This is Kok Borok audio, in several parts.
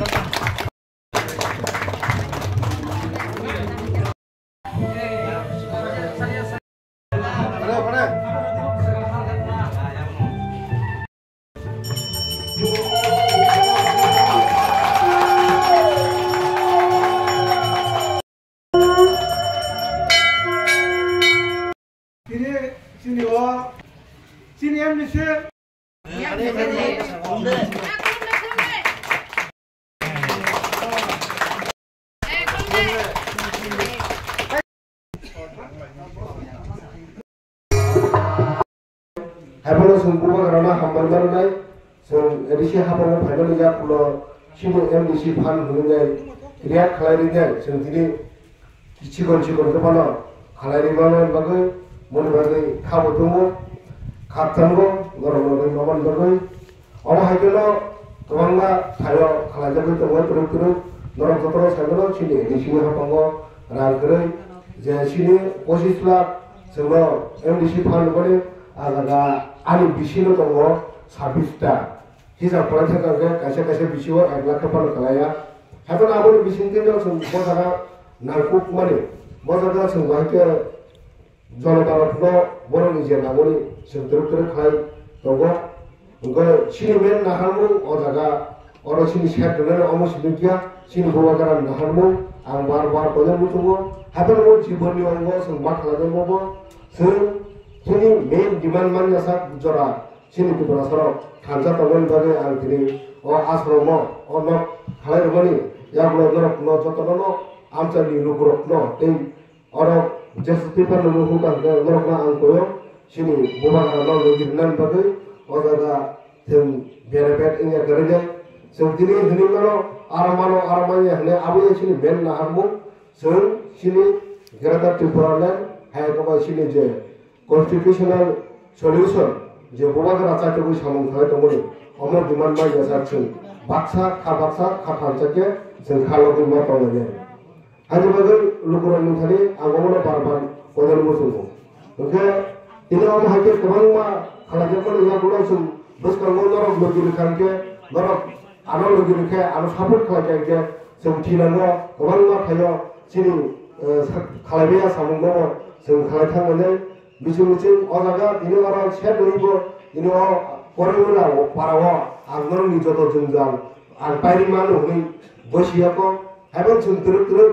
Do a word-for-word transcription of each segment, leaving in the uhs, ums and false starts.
Tini chini o chini M D C. Haiphano chwng bubagrano hambai manwi nai, chwng A D C haphango phaimani yakulo chini M D C phan hwnwi nai react khlai rwi nai, chwng tini chikon chikon khe phano khlai rwi manwi bagwi, moni bagwi khabo tongo, khakchango, norok norwi mamani bagwi. Omo hai kheno kwbangma thaio khlaijagwi tongo twrwk twrwk. Norok jotono sai mano chini A D C ni haphango rang kwrwi je chini pochis lakh chwngno M D C phan rwmani, a jaga ani bisingno tongo sabbish ta. Hisab khlai thangkha khe kaisa kaisa bisingo ek lakh khe phano kwlaiya. Haiphano aboni bisingtwi no chwng bo jaga nangkukmani, bo jaga chwng bahai khe jonotarokno borokni je nangmani chwng twrwk twrwk khlai tongo. Hwnkhe chini main naharmung o jaga, oro chini side rwnani omo simi phiya, chini bubagrani naharmung ang bar bar koinani muchungo. Haiphano o jibonni ongo chwng ma khlainai bobo, chwng chini main demand manya sak jora chini Tiprasarok thansa tongmani bagwi ang tini o ashromo o nok khlai rwmani yagulo norokno jotono amchaini lukurokno tei oro J C P phano nukhung kha hwnkhe norokno ang koyo chini bubagrano logi rwnani bagwi o jaga chwng bere bet wngya kwrwinai. Chwng tini hwnwi mano, aro mano, aro manya hwnwi abo ya chini main naharmung. Chwng chini Greater Tipraland hai khe bai chini je constitutional solution je bubagra chaitugwi samung khlai tongmani, omo demand bai ya sak chwng baksa kha baksa kha thansa khe chwng kha logwi ma tonglainai. Haini bagwi lukurokni thani ang omono bar bar koinani muchungo. Hwnkhe tini omo hai khe kwbangma khlaijakmani yagulo chwng bwskango norok logi rwkha hwnkhe norok ano logi rwkhe ano support khlaikha hwnkhe chwng thinango kwbangma thaio chini, eh, sa-, khlaimaya samungno chwng khlai thangmani. Bising bising o jaga tini oro sep rwbo tini o poroi mwnao parao ang norokni joto jwngjal ang pairi mano hwnwi bosi yako. Haibo chwng twrwk twrwk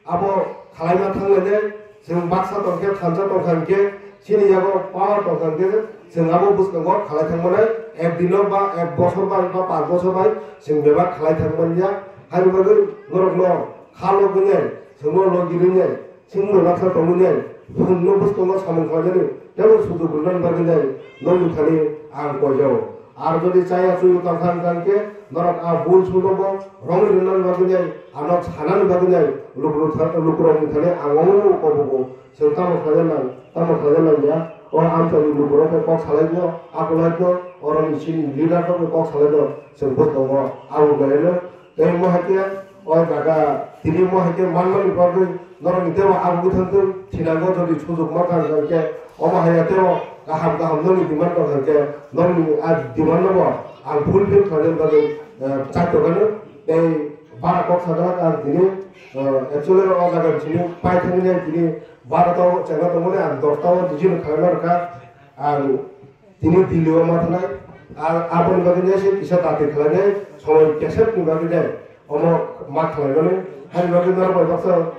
abo khalaima thanglainai. Chwng baksa tongkhe thansa tongkha hinkhe chini yago power tongkha hinkhe chwng abo bwskango khalai thangmanai. Ek dino ba ek bosor bai ba panch bosor bai chwng bebak khalai thangmanya. Haini bagwi norokno kha logwinai chwngno logi rwnai. Chwngno baksa tongwinai, chwngno bwskango samung khlainani teibo sujuk rwnani bagwinai nokni thani ang koijao. Ar jodi chaya chuyu tongkha wngkha hinkhe norok a bul sungnobo romwi rwnani bagwinai ano sanani bagwinai lukurok tha-, lukurokni thani ang omo kobogo chwng tamo khlaina nang, tamo khlaina nangya. O amchaini lukurok bai kok salaino, akolai no, oroni chini leader rok bai kok salaino chwng bwskango abo belai no. Tei omo hai khe o jaga tini omo hai khe manmani bagwi norokni teibo abo bwthang twi thinango jodi sujuk ma tang kha khe omo hai ya teibo kaham kaham nokni demand tong kha khe nokni a demand no bo ang fulfill khlaina bagwi, eh, chai tongkha no. Tei bara kok sajak ang tini, eh, actually o jaga ni simi paithakni ang tini bara to chengna tongmani ang dosta o digit khlaina rwkha ang. Tini Delhi o ma thanai, a-, aboni bagwi nai se kisa dati khlainai, somoi kesep ni bagwi nai, omo ma khlaimani, hani bagwi norok bai baksa.